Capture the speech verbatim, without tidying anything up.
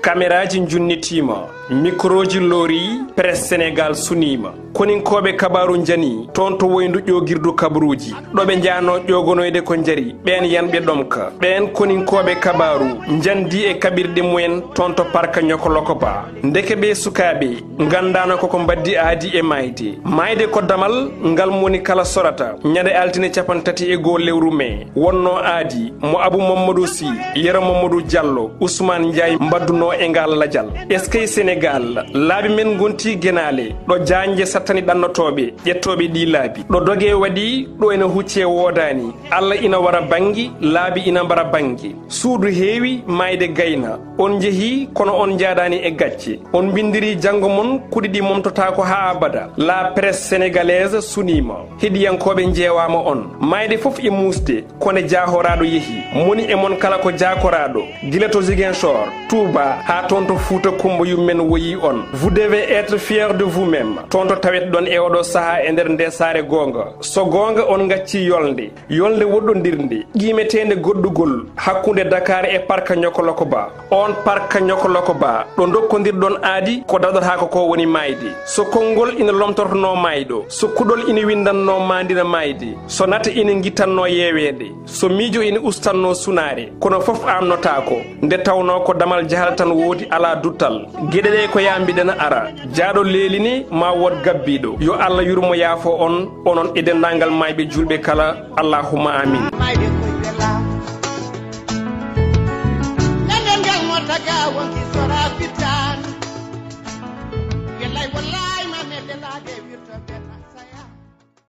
Kameraaji njunnitiima, mikrooji loorii, Presse Sénégal suniima. Koninkooɓe kabaaru njanii, toon to woyndu ƴoogirdu kabaruuji. Ɗo ɓe njahnoo ƴoogonoyde ko njari, ɓeen yanɓe ɗomka. Ɓeen koninkooɓe kabaaru njandii e kaɓirɗe mumen toon to parka Ñokoloko ba. Ndeke ɓee sukaaɓe nganndaano ko ko mbaddi aadi e maayde. Maayde ko damal ngal moni kala sorata. Ñande altine capanɗe tati e goo lewru mee, wonnoo aadi mo Abu Mamadou Sy, Yero Mamadou Diallo, Ousmane Ndiaye mbaddunoo e ngal lajal. Eskey Senegaal, laabi men ngontii genaale, ɗo jaanje sattani ɗannotooɓe, ƴettooɓe ɗii laabi. Ɗo doge waɗi, ɗo ina huccee woodaani. Allah ina wara banngi, laabi ina mbara banngi. Suudu heewi, maayde gayna. On njehii, kono on njaadaani e gacce. On mbindirii janngo mon, kuɗi ɗi momtotaako haa abada. La presse sénégalaise suniima. Heɗiyankooɓe njeewaama on. Maayde fof e muusde, ko nde jaahoraaɗo yehi. Moni e mon kala ko jaakoraaɗo, gila to Ziguinchor, Touba, haa toon to Fuuta Kumba yummen woyii on. Vous devez être fier de vous-même. Toon to tawetɗon e oɗo sahaa e nder nde saare goonga. So goonga on ngaccii yolnde. Yolnde woɗɗondirnde, qiimeteende goɗɗugol hakkunde Dakar e parka Ñokoloko ba. On parka Ñokoloko ba, ɗo ndokkondirɗon aadi, ko daɗotaako ko woni maayde. So konngol ina lomtortonoo maayɗo, so kuɗol ina winndannoo maandina maayde, so nate ina ngittannoo yeeweede, so miijo ina ustannoo sunaare, kono fof aamnotaako, nde tawnoo ko damal jahal tan woodi alaa duttal. Geɗe ɗe ko yaa mbiɗen ara, jaaɗo leeli ni ma wood gabbiiɗo. Yo Allah yurmo yaafo on, onon e denndaangal maayɓe juulɓe kala. Allahumma amin.